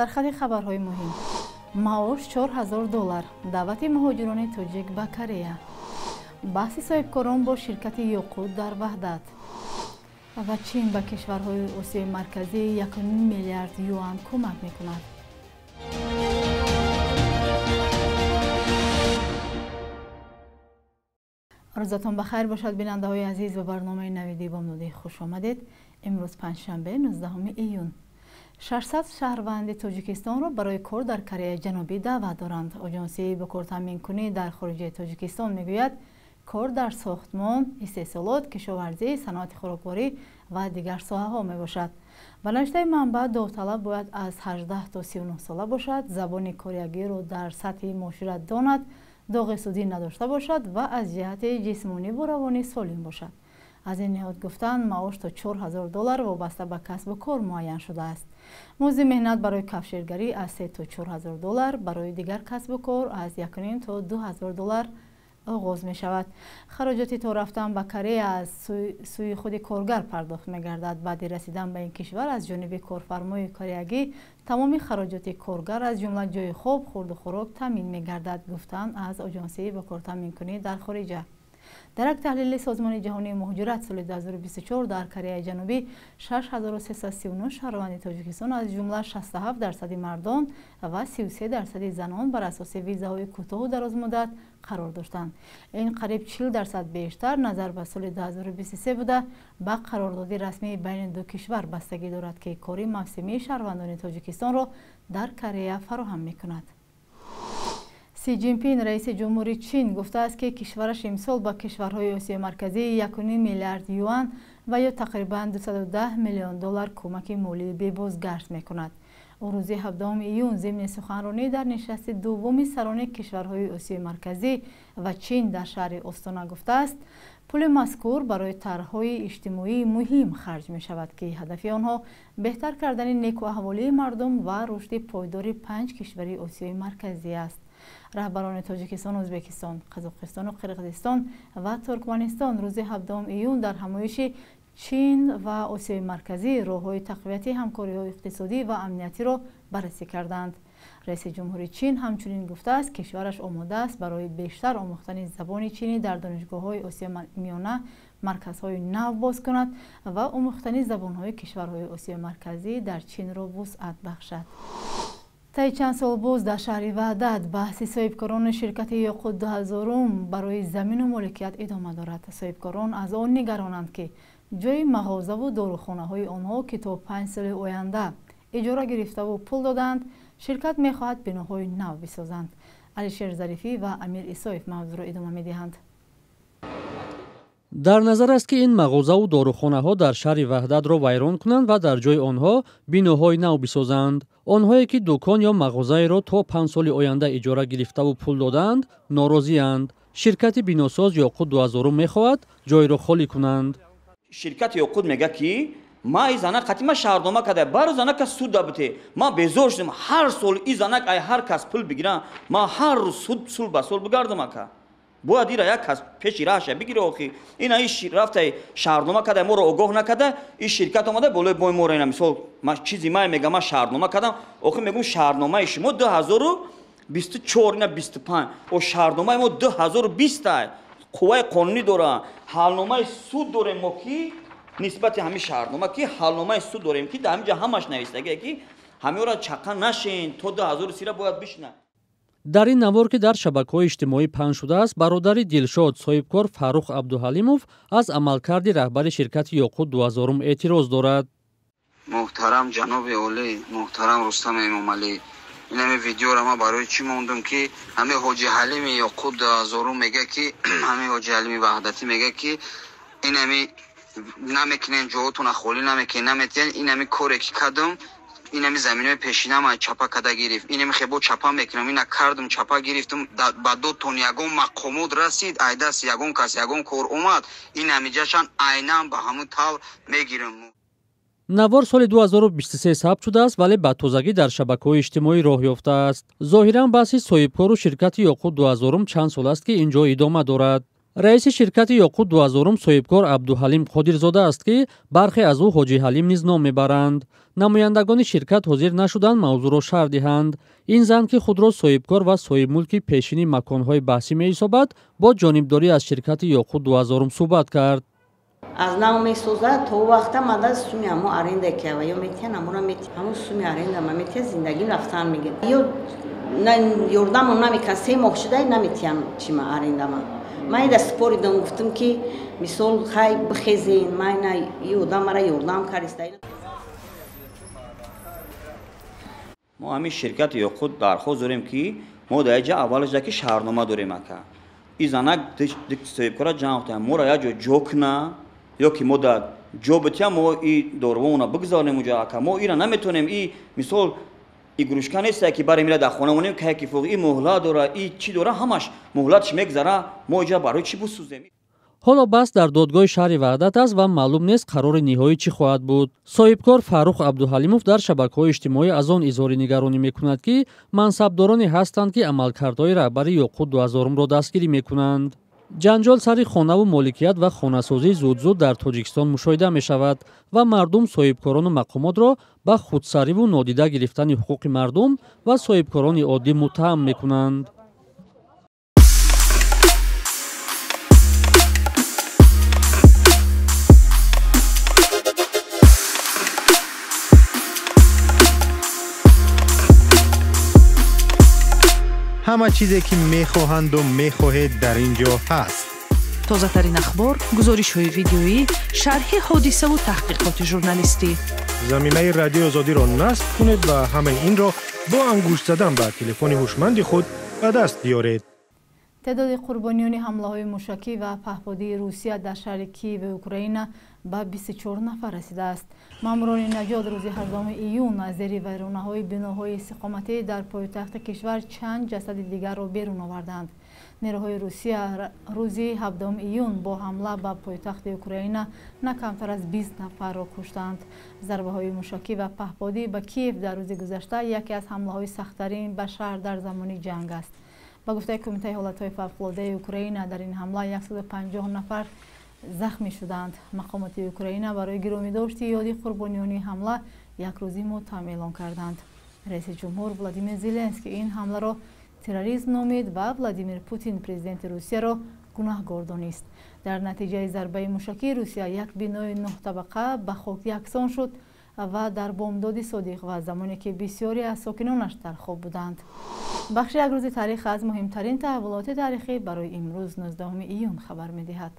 Сархати хабарҳои муҳим. Маош $4000. Даъвати муҳоҷирони тоҷик ба Корея. Баҳси соҳибкорон бо ширкати Ёқут дар Ваҳдат. Ва Чин ба кишварҳои Осиёи Марказӣ 1,5 миллиард юан кӯмак мекунад. Рӯзатон ба хайр бошад, бинандаҳои азиз, ба барномаи навиди бомдодӣ хуш омадед. Имрӯз панҷшанбе, 19 июн. 600 шаҳрванди Тоҷикистонро барои кор дар Кореяи Ҷанубӣ даъват доранд. Оҷонсии ба кортаъминкунӣ дар хориҷаи Тоҷикистон мегӯяд, кор дар сохтмон, истеҳсолот, кишоварзӣ, саноати хӯрокворӣ ва дигар соҳаҳо мебошад. Ба навиштаи манбаъ, довталаб бояд аз 18 то 39 сола бошад, забони кореягиро дар сатҳи муошират донад, доғи судӣ надошта бошад ва аз ҷиҳати ҷисмониву равонӣ солим бошад. Аз ин ниҳод гуфтанд, маош то $4000 вобаста ба касбу кор муайян шудааст. Музди меҳнат барои кафшергарӣ аз 3 то $4000, барои дигар касбу кор аз 1,5 то $2000 оғоз мешавад. Хароҷоти то рафтан ба Корея аз сӯи худи коргар пардохт мегардад. Баъди расидан ба ин кишвар аз ҷониби корфармои кореягӣ тамоми хароҷоти коргар аз ҷумла ҷойи хоб, хурду хӯрок таъмин мегардад, гуфтанд аз оҷонсии ба кортаъминкунӣ дар хориҷа. Дар як таҳлили Созмони ҷаҳонии муҳоҷират соли 2024 дар Кореяи Ҷанубӣ 6339 шаҳрванди Тоҷикистон аз ҷумла 67% мардон ва 33% занон бар асоси визаҳои кӯтоҳу дарозмуддат қарор доштанд. Ин қариб 40% бештар назар ба соли 2023 буда, ба қарордоди расмии байни ду кишвар бастагӣ дорад, ки кори мавсимии шаҳрвандони Тоҷикистонро дар Корея фароҳам мекунад. Си Ҷинпин, раиси ҷумҳури Чин, гуфтааст, ки кишвараш имсол ба кишварҳои Осиёи Марказӣ 1,5 миллиард юан ва ё тақрибан 210 миллион доллар кӯмаки молии бебозгашт мекунад. Ӯ рӯзи 17 июн зимни суханронӣ дар нишасти дуввуми сарони кишварҳои Осиёи Марказӣ ва Чин дар шаҳри Остона гуфтааст, пули мазкур барои тарҳҳои иҷтимоии муҳим харҷ мешавад, ки ҳадафи онҳо беҳтар кардани некуаҳволии мардум ва рушди пойдори 5 кишвари Осиёи Марказӣ аст. Раҳбарони Тоҷикистон, Ӯзбекистон, Қазоқистону Қирғизистон ва Туркманистон рӯзи 17 июн дар ҳамоиши Чин ва Осиёи Марказӣ роҳҳои тақвияти ҳамкориҳои иқтисодӣ ва амниятиро баррасӣ карданд. Раиси ҷумҳури Чин ҳамчунин гуфтааст, кишвараш омода аст барои бештар омӯхтани забони чинӣ дар донишгоҳҳои Осиёи Миёна марказҳои нав боз кунад ва омӯхтани забонҳои кишварҳои Осиёи Марказӣ дар Чинро вусъат бахшад. Таи чанд сол боз дар шаҳри Ваҳдат баҳси соҳибкорони ширкати Ёқут 2000 барои замину моликият идома дорад. Соҳибкорон аз он нигаронанд, ки ҷои мағозаву дорухонаҳои онҳо, ки то 5 соли оянда иҷора гирифтаву пул доданд, ширкат мехоҳад биноҳои нав бисозанд. Алишер Зарифӣ ва Амир Исоев мавзӯъро идома медиҳанд. Дар назар аст, ки ин мағозаву дорухонаҳо дар шаҳри Ваҳдатро вайрон кунанд ва дар ҷои онҳо биноҳои нав бисозанд. Онҳое, ки дукон ё мағозаеро то 5 соли оянда иҷора гирифтаву пул додаанд, норозианд. Ширкати биносоз Ёқут 2000 мехоҳад ҷойро холӣ кунанд. Ширкати Ёқут мега, ки ма и занак қати ма шаҳрнома када, баро занака суд дабите. Ма безор шудам, ҳар сол и занак ай ҳар кас пул бигирам, ма ҳар рӯз суд сул ба сол бигардам ака. Бояд ира як кас пеши раҳша бигире охи. Ина и рафтай шаҳрнома када, моро огоҳ накада, и ширкат омада болои бои моро ина мисол ма чизи май мега, ма шаҳрнома кадам, охи мегум шаҳрномаи шумо 2024 ина 25, о шаҳрномаи мо 2020 ай. Қувваи қонунӣ дора, ҳалномаи суд дорем мо, ки нисбати ҳамин шаҳрнома, ки ҳалномаи суд дорем, ки дар ҳамин ҷо ҳамаш навистагие, ки ҳамеора чақа нашен то 2030 бояд бишна. Дар ин навор, ки дар шабакаҳои иҷтимоӣ паҳн шудааст, бародари Дилшод, соҳибкор Фаррух Абдуҳалимов аз амалкарди раҳбари ширкати Ёқут 2000 эътироз дорад. Муҳтарам ҷаноби олӣ, муҳтарам Рустам Эмомалӣ, ин ҳами видеоро ман барои чӣ мондум, ки ҳами ҳоҷи Ҳалими Ёқут 2000 мега, ки ҳами ҳоҷи Ҳалими Ваҳдатӣ мега, ки ин ҳами намекунен, ҷоотона холӣ намекунен, наметиҳен. Ин ҳами коре ки кардам, ин ҳами заминои пешинама чапа када гирифт, ин ҳами хебо чапа мекунам, ина кардум, чапа гирифтум, ба дотон ягон мақомот расид, ай даст ягон кас ягон кор омад, ин ҳамиҷашан айнан ба ҳамун тавр мегирам. Навор соли 2023 сабт шудааст, вале ба тозагӣ дар шабакаҳои иҷтимоӣ роҳ ёфтааст. Зоҳиран баҳси соҳибкору ширкати Ёқут 2000 чанд сол аст, ки ин ҷо идома дорад. Раиси ширкати Ёқут 2000 соҳибкор Абдуҳалим Қодирзода аст, ки бархе аз ӯ Ҳоҷи Ҳалим низ ном мебаранд. Намояндагони ширкат ҳозир нашуданд мавзӯъро шарҳ диҳанд. Ин зан, ки худро соҳибкор ва соҳибмулки пешини маконҳои баҳсӣ меҳисобад, бо ҷонибдорӣ аз ширкати Ёқут 2000 суҳбат кард. Аз нав месозад, то вақта мада суми ҳамо аренда ки ё метиҳан, ҳамора метиҳан, ҳамо суми аренда ма метиҳан, зиндагим рафтан мегирад. Ё ёрдамон намекунад, 3 моҳ шуда наметиҳан чима арендама. Ман ида споридам, гуфтам ки мисол хай бихезен, ман ина и одам мара ёрдам кариста. Мо ҳамин ширкати Ёқут дархост дорем, ки мо дар ҷа аввалаш ки шаҳрнома дорем ака. И занак соҳибкора ҷамъ кунад, моро як ҷо ҷо куна, ё ки мо дар ҷо бития, мо и дорувомона бигзорем уҷо ака. Мо ира наметонем, и мисол игрушка нест, ки барем ира дар хона монем, кая ки фуғ, и муҳлат дора, и чӣ дора, ҳамаш муҳлатш мегзара, мо иҷа барои чӣ бисӯзем? Ҳоло баҳс дар додгоҳи шаҳри Ваҳдат аст ва маълум нест қарори ниҳоӣ чӣ хоҳад буд. Соҳибкор Фаррух Абдуҳалимов дар шабакаҳои иҷтимоӣ аз он изҳори нигаронӣ мекунад, ки мансабдороне ҳастанд, ки амалкардҳои раҳбари Ёқут 2000-ро дастгирӣ мекунанд. Ҷанҷол сари хонаву моликият ва хонасозӣ зуд-зуд дар Тоҷикистон мушоҳида мешавад ва мардум соҳибкорону мақомотро ба худсариву нодида гирифтани ҳуқуқи мардум ва соҳибкорони оддӣ муттаҳам мекунанд. Ҳама чизе ки мехоҳанду мехоҳед дар ин ҷо ҳаст. Тозатарин ахбор, гузоришҳои видеоӣ, шарҳи ҳодисаву таҳқиқоти журналистӣ. Заминаи Радиои Озодиро насб кунед ва ҳамаи инро бо ангушт задан ба телефони ҳушманди худ ба даст биёред. Теъдоди қурбониёни ҳамлаҳои мушакӣ ва паҳподии Русия дар шаҳри Киеви Украина ба 24 нафар расидааст. Маъмурони наҷот рӯзи 18 июн аз зери вайронаҳои биноҳои истиқоматӣ дар пойтахти кишвар чанд ҷасади дигарро берун оварданд. Нерӯҳои Русия рӯзи 17 июн бо ҳамла ба пойтахти Украина на камтар аз 20 нафарро куштанд. Зарбаҳои мушакӣ ва паҳподӣ ба Киев дар рӯзи гузашта яке аз ҳамлаҳои сахттарин ба шаҳр дар замони ҷанг аст. Ба гуфтаи Кумитаи ҳолатҳои фавқулодаи Украина, дар ин ҳамла 150 нафар захмӣ шуданд. Мақомоти Украина барои гиромидошти ёди қурбониёни ҳамла як рӯзи мотам эълон карданд. Раиси ҷумҳур Владимир Зеленский ин ҳамларо терроризм номид ва Владимир Путин, президенти Русияро, гунаҳгор донист. Дар натиҷаи зарбаи мушакии Русия як бинои 9 табақа ба хок яксон шуд ва дар бомдоди содиқ ва замоне ки бисёре аз сокинонаш дар хоб буданд. Бахши як рӯзи таърих аз муҳимтарин таҳаввулоти таърихӣ барои имрӯз, 19 июн, хабар медиҳад.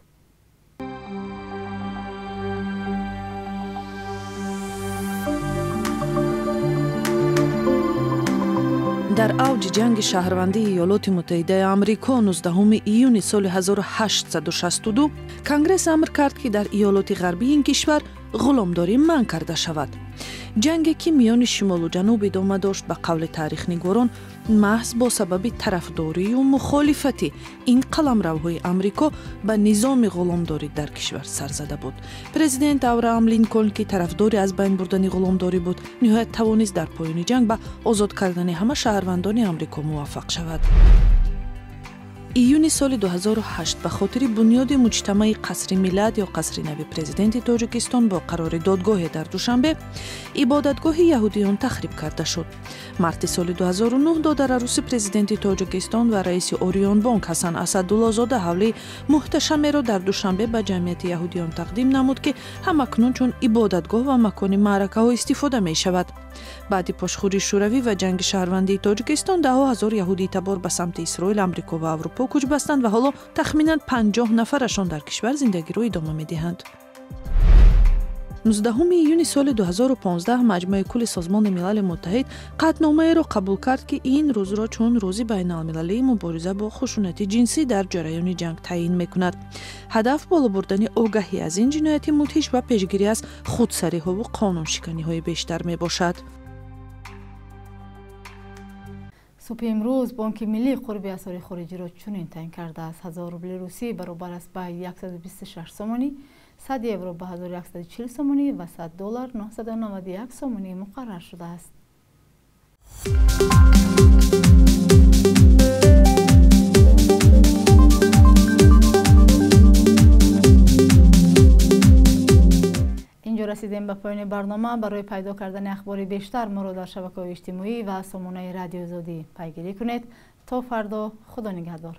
Дар авҷи ҷанги шаҳрвандии Иёлоти Муттаҳидаи Амрико 19 июни соли 1862 Конгресс амр кард, ки дар иёлоти ғарбии ин кишвар ғуломдорӣ манъ карда шавад. Ҷанге, ки миёни шимолу ҷануб идома дошт, ба қавли таърихнигорон, маҳз бо сабаби тарафдорию мухолифати ин қаламравҳои Амрико ба низоми ғуломдорӣ дар кишвар сар зада буд. Президент Авраам Линколн, ки тарафдори аз байн бурдани ғуломдорӣ буд, ниҳоят тавонист дар поёни ҷанг ба озод кардани ҳама шаҳрвандони Амрико муваффақ шавад. Июни соли 2008 ба хотири бунёди муҷтамаи Қасри Миллат ё Қасри нави президенти Тоҷикистон бо қарори додгоҳе дар Душанбе ибодатгоҳи яҳудиён тахриб карда шуд. Марти соли 2009 додараруси президенти Тоҷикистон ва раиси Орионбонк Ҳасан Асадуллозода ҳавлии муҳташамеро дар Душанбе ба ҷамъияти яҳудиён тақдим намуд, ки ҳамакнун чун ибодатгоҳ ва макони маъракаҳо истифода мешавад. Баъди пошхӯрии Шӯравӣ ва ҷанги шаҳрвандии Тоҷикистон даҳҳо ҳазор яҳудитабор ба самти Исроил, Амрико ва Аврупо кӯч бастанд ва ҳоло тахминан 50 нафарашон дар кишвар зиндагиро идома медиҳанд. 19 июни соли 2015 Маҷмӯи кулли Созмони Милали Муттаҳид қатъномаеро қабул кард, ки ин рӯзро чун Рӯзи байналмилалии мубориза бо хушунати ҷинсӣ дар ҷараёни ҷанг таъйин мекунад. Ҳадаф боло бурдани огаҳӣ аз ин ҷинояти мудҳиш ва пешгирӣ аз худсариҳову қонуншиканиҳои бештар мебошад. Субҳи имрӯз Бонки Миллӣ қурби асъори хориҷиро чунин таъин кардааст: 1000 рубли русӣ баробар аст ба 126 сомонӣ, 100 евро ба 1140 сомонӣ ва 100 доллар 991 сомонӣ муқаррар шудааст. Расидем ба поёни барнома. Барои пайдо кардани ахбори бештар моро дар шабакаҳои иҷтимоӣ ва сомонаи Радиои Озодӣ пайгирӣ кунед. То фардо, худо нигаҳдор.